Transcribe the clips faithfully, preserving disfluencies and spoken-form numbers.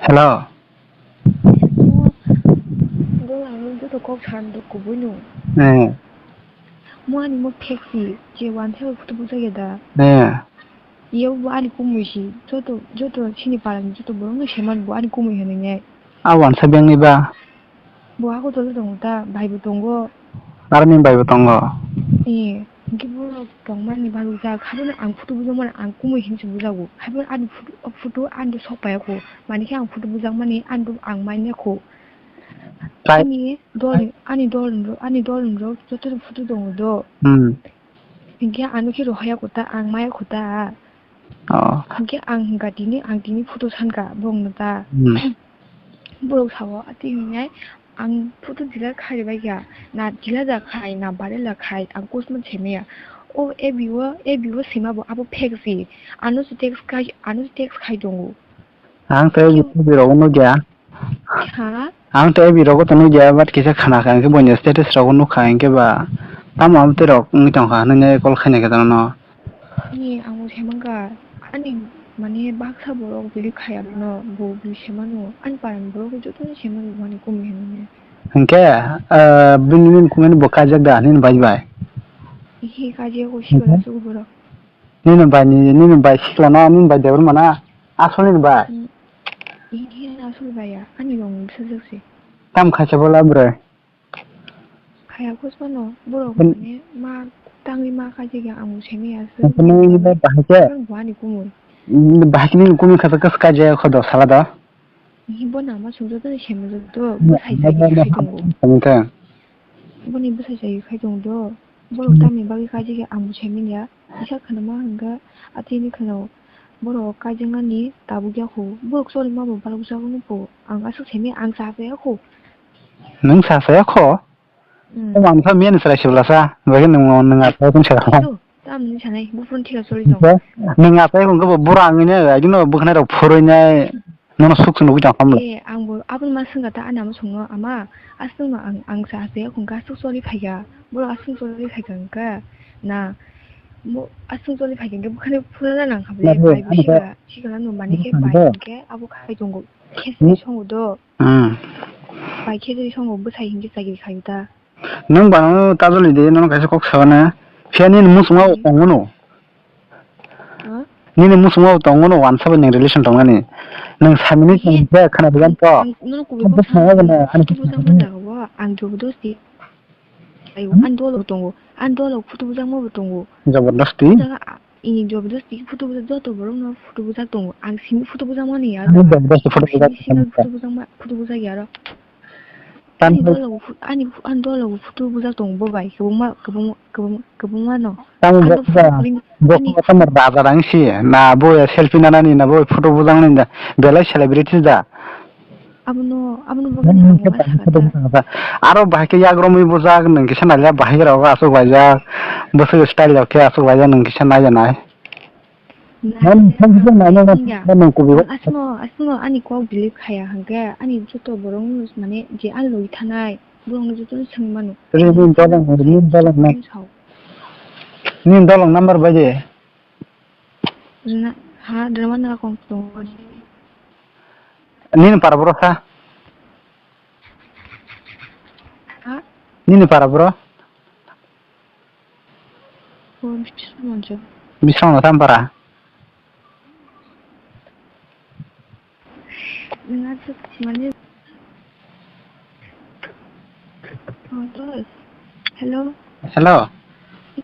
Hello. Bo ang joto kok san do kubui no. Eh. Mo ani mo fake si, je wansa photo bujak ya da. Eh. Iyo bo ani kumui si, joto, joto chini parani joto borok no seman bo ani kumui hinwi nai. A wansa beng ni ba? Bo ako tolo tongo ta, bai bo tongo. Army bai bo tongo. Eh, hingke borok tongmani balukjak, haino ang photo bujakmani ang kumui hinwi se bujago. Haino ani photo, o photo ani sok paiya kho. Mani khe ang photo bujakmani ani do ang manya kho. Kai- Ani dol, ani dol, ani dol rok joto photo tongo do. Hmm. Hingke ano khe rohorya kho ta, ang maya kho ta. Oh. Hingke ang hingka tini, ang tini photo sanka borokno ta. Hmm. Borok sao, ati hingnai, ang photo delete khairi bai kha, na delete da khai, na barela khai, ang kosma semaya. O A B o, A B o sima bo abo fake si. Ano se text khai, ano se text khai tongo. Ang tei Khe- video rok nukya. Ha? Ang tei video rok to nukya, but kisa khana kha, hingke boini status rok nukha, hingke ba tamo amo tei rok wngwi tongkha, hinwi call khaina khe tongno. Ni ang bo semangkha, ani mane baksa borok believe khaya bono, bo believe semano, ani parani borok jotono semano, mane kumui hinwi. Hingke, ah, bini, nini kumui bo kajak da, nini bai bai? Ihi kajak o sikla sugo borok. Nini bai ni, nini bai sikla na, nini bai debor mana, asol nini bai? Mm. Ihi asol bai ya, ani rong bwsajak se. Tam khaisa bola bwrwi? Khaya kosmano, borok mane ma tangwi ma kajak ya, ang bo semaya se. Bahai khe? Bahai khe nini kumui kha khe kajak kho do sala do? Bo nama sung joto ni sema joto, bwsai jagwi khai tongo. Boni bwsai jagwi khai tongo do. Borok tamni bagwi kajak ya ang bo semi ya. Kisa khwnama hwnkha atini khwnao. Borok kaijaknani tabuk ya kho. Borok choli ma bo balok jagwi no po. Ang aswk semi ang cha cha ya kho. Nwng cha cha ya kho? Hmm. Nwng ang kha miyani chwrai se bwlasa. Bagwi nwng nwng atai kun se kha. Tamni sanai buphuru thika choli tong. Nwng atai kun khe bo bura ang ne ai no bwkhanai rok phurui nai. Nono suk se nugui tong kha mle. Eh, ang bo aboni ma swngkha ta, ani ama songno, "Ama, aswkno ang, ang cha cha ya kho hwnkha, aswk choli phaikha, borok aswk choli phaikha hwnkha, na, bo aswk choli phaikha hwnkhe bwkhani phunana nang kha ble, bai bo sikla, sikla no mani khe bai hwnkhe abo khai tongo, khesri songo do." Hmm. Bai khesri songo bwsai hwnkhe chakri khaio ta. Nwng bano tajoli de, nono kaisa kok sabana. Phiya nini muchungma bo tongo no. Ha? Nini muchungma bo tongo no, wansa bai nwng relation tongnani. Nwng samini tong khe khana bijan to. Nono kubui kok sabana, ani photo bujak ma jaga bo, ang jobodosti. Ayo, ani dolo tongo. Ani dolo photo bujak ma bo tongo. Jobodosti? Jaga, a, ini jobodosti photo bujak, joto borok no photo bujak tongo. Ang simi photo bujak mani ya. Ani jobodosti photo bujak. Simi photo bujak ma, photo bujak ya ro. Ani dolo bo phu-, ani phu-, ani dolo bo photo bujak tongo bo bai, kwbangma, kwbangma, kwbangma, kwbangma no. Tamo ani bo, bo photo bo, kuring, bo ani tamo raja rang si, na bo selfie nanani, na bo photo bujak nani da, belai celebrity da. Abono, abono bo nang khe ang photo bujak nang kha. Aro bahai khe yak romwi bujak, nwng kisa nailya bahai rok aswk laijak, bwswk style rok khe aswk laijak, nwng kisa naiya nai. Nani, nani, nani, nani, nani, nani, kubi. Asmo, asmo, ani kok delete khaya hwnkhe, ani joto borok no, mane, je ani logi thanai, borok no joto no swngwi mano. Rini, rini, dolong, rini, dolong, na. Rini sao. Nini dolong number bai de. Rina, ha, rina ma nang kong tongo. Nini para boro sa? Ha? Nini para boro? O, Biswanath. Biswanath Tampara. Nang aswk mane. O, dol. Hello. Hello.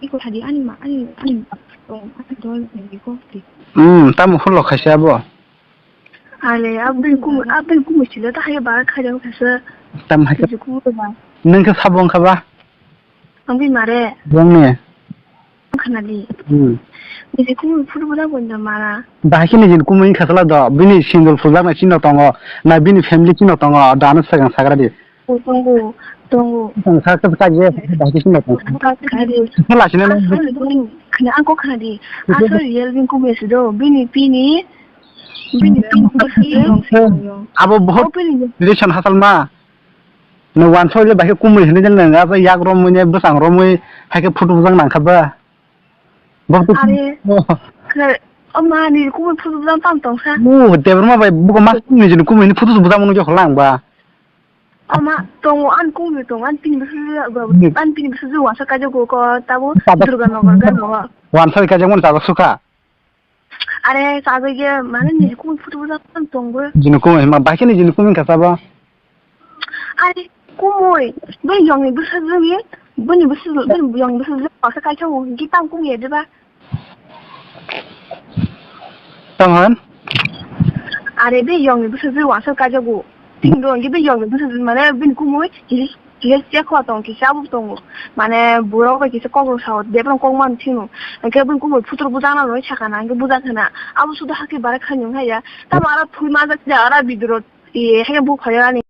Iko hadi ani ma, ani, ani, ani dol, iko hadi. Hmm, tamo hulo khaisa abo. Ale, abdul kum, abdul kum silo ta haya bara khaja khaisa. Tam hai. Kumu ba. Nang khe sabo wngkha ba? Ang bini mare. Bongni. Khna di. Hmm. Niji kumui photo bujak bo da mara. Bahai khe nijini kumui wngkha sala do. Bini single phuljaknai chino tongo. Na bini family chino tongo. Da ano swkang sagra di. O tongo, tongo. Swkang sakha khe kaje bahai khe chino tongo. Khna di. Khna lasina nang. Khna ang kok khna di. Asol real bini kumui se do. Bini pini. Bini pini. Abo bahut relation hasal ma. Nwng wansok le bahai khe kumui hinwi de nwng abo yak romwi ne bwsang romwi hai khe photo bujak nang kha ba. Bo to are, oh. Khna, Ama ni kumui photo bujang tam tong sa. O, Debbarma bai buko mas ni jini kumui ni photo bujang mano jokho lang ba. Ama tongo an kumui tongo an pini bwswk jwk, an pini bwswk jwk wasa kaijak go ko tabo Tabuk. Durga Nagar ga no. Wan sai kaijak mano tabuk suka. Are, chajak ye, mane, niji kumui photo bujak tong bo. Jini kumui, ma, bahai khe nijini kumui kha sabo. Are, kumui, bini yongni bwsajwk ye, bini bwsajwk, bini yongni bwsajwk, wasa kaisa o, hwnkhe tang kumui ya diba? Tamo hwn? Are, bini yongni bwsajwk wasa kaisa o. Tin do, hwnkhe bini yongni bwsajwk, mane, bini kumui, kisa, kisa chekho tong, kisa abo tongo. Mane borok bai kisa kok rok sao, bebak kok man thino. Hwnkhe bini kumui phutur bujak na roi sakha na, hwnkhe bujak khana. Abo sudo hakhe barak kha nung haya. Tamo aro thwi majak ya, aro bidro, e, hake bo phai ani.